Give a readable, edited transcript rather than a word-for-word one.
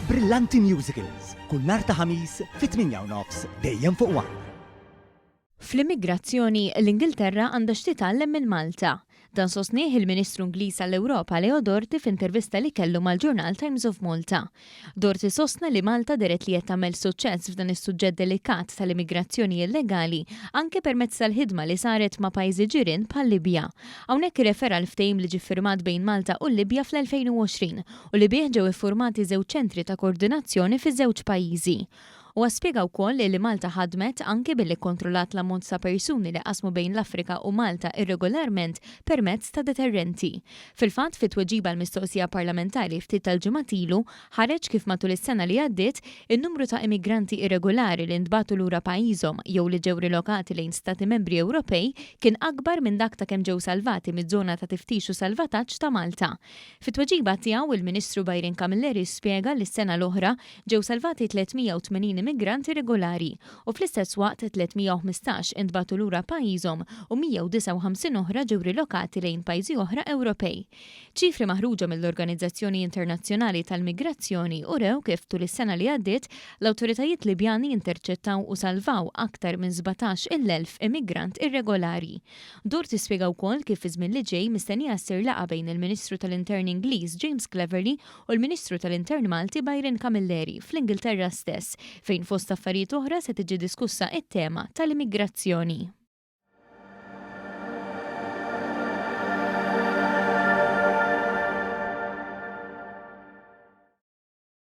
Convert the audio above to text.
Brillanti Musicals, kull nhar ta' Ħamis fit-8 u nofs dejjem fuq One. Fl-immigrazzjoni, l-Ingilterra għandha x'titgħallem minn Malta. Dan sostnieh il-Ministru Ingliż għall-Ewropa Leo Dorty f'intervista li kellu mal-ġurnal Times of Malta. Dorty sostna li Malta dehret li qed tagħmel suċċess f'dan is-suġġett delikat tal-immigrazzjoni illegali anke permezz tal-ħidma li saret ma' pajjiżi ġirien bħal-Libja. Hawnhekk irrefera għall-ftehim li ġie ffirmat bejn Malta u l-Libja fl-2020 u li bih ġew iffurmati żewġ ċentri ta' koordinazzjoni fiż-żewġ pajjiżi. Huwa spjega wkoll li Malta ħadmet anki billi kkontrollat l-ammont ta' persuni li qasmu bejn l-Afrika u Malta irregolarment permezz ta' deterrenti. Fil-fatt, fi tweġiba għal mistoqsija parlamentari ftit tal-ġimgħat ilu, ħareġ kif matul is-sena li għaddiet, in-numru ta' immigranti irregolari li ntbagħtu lura pajjiżhom jew li ġew rilokati lejn Stati Membri Ewropej kien akbar minn dak ta' kemm ġew salvati miż-żona ta' tiftix u salvataġġ ta' Malta. Fit-tweġiba tiegħu, il-Ministru Byron Camilleri spjega li s-sena l-oħra ġew salvati 380 immigrant irregolari u fl-istess waqt 315 intbagħtu lura pajjiżhom u 159 oħra ġew rilokati lejn pajjiżi oħra Ewropej. Ċifri maħruġa mill-Organizzazzjoni Internazzjonali tal-Migrazzjoni urew kif tul is-sena li għaddiet l-awtoritajiet Libjani interċettaw u salvaw aktar minn 17,000 immigrant irregolari. Doherty spjega wkoll kif fiż-żmien li ġej mistennija ssir laqgħa bejn il-Ministru tal-Intern Ingliż James Cleverly u l-Ministru tal-Intern Malti Byron Camilleri fl-Ingilterra stess fejn fost affarijiet oħra se tiġi diskussa t-tema tal-immigrazzjoni.